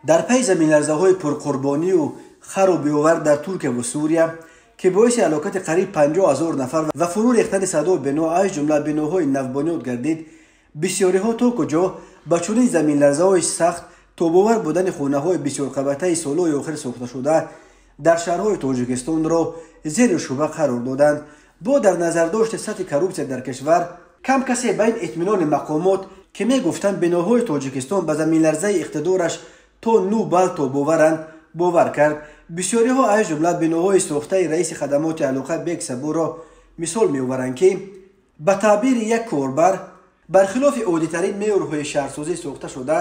Дар пайи заминларзаҳои пурқурбонию хару биёвар дар Туркия ва Сурия, ки боиси ҳалокати қариб 50 000 нафар ва фурӯ рехтани садҳо бино, аз ҷумла биноҳои навбунёд гардид, бисёриҳо то куҷо ба чунин заминларзаҳои сахт тобовар будани хонаҳои бисёрқабатаи солҳои охир сохташуда дар шаҳрҳои Тоҷикистонро зери шубҳа қарор доданд. Бо дар назардошти сатҳи коррупсия дар кишвар, кам касе ба ин итминони мақомот, ки мегуфтанд, биноҳои Тоҷикистон ба заминларзаи иқтидораш то 9 балл тобоваранд, бовар кард. Бисёриҳо, аз ҷумла биноҳои сохтаи раиси хадамоти алоқа Бек Сабурро мисол меоваранд, ки ба таъбири як корбар, бархилофи оддитарин меъёрҳои шаҳрсозӣ сохта шуда,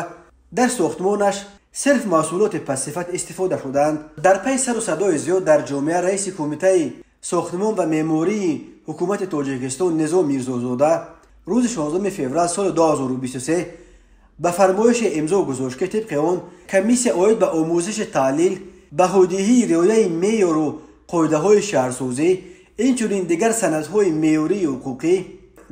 дар сохтмонаш сирф маҳсулоти пастсифат истифода шудаанд. Дар пайи сару садои зиёд дар ҷомеа, раиси кумитаи сохтмон ва меъмории ҳукумати Тоҷикистон Низом Мирзозода рӯзи 16 феврал соли 2023 ба фармоише имзо гузошт, ки тибқи он комиссия оид ба омӯзиши таҳлил, баҳодиҳии риояи меъёру қоидаҳои шаҳрсозӣ, инчунин дигар санадҳои меъёрии ҳуқуқӣ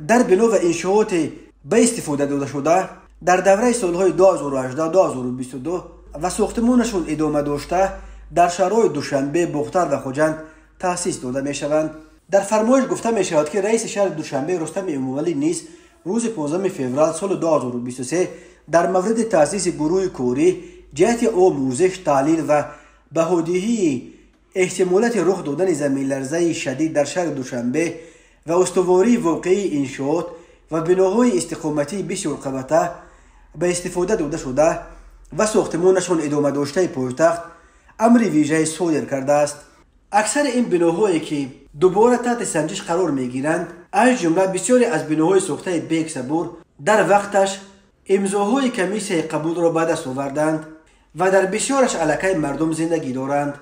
дар бино ва иншооти ба истифода додашуда дар давраи солҳои 2018-2022 ва сохтмонашон идома дошта дар шаҳрҳои Душанбе, Бохтар ва Хуҷанд таъсис дода мешаванд. Дар фармоиш гуфта мешавад, ки раиси шаҳри Душанбе Рустами Эмомалӣ низ рӯзи 15 феврал соли 2023 дар мавриди таъсиси гурӯҳи корӣ ҷиҳати омӯзиш, таҳлил ва баҳодиҳии эҳтимолияти рух додани заминларзаи шадид дар шаҳри Душанбе ва устувории воқеии иншоот ва биноҳои истиқоматии бисёрқабата ба истифода дода шуда ва сохтмонашон идома доштаи пойтахт амри вижае содир кардааст. Аксари ин биноҳое, ки дубора таҳти санҷиш қарор мегиранд, аз ҷумла бисёре аз биноҳои сохтаи Бек Сабур, дар вақташ имзоҳои комиссияи қабулро ба даст оварданд ва дар бисёраш аллакай мардум зиндагӣ доранд.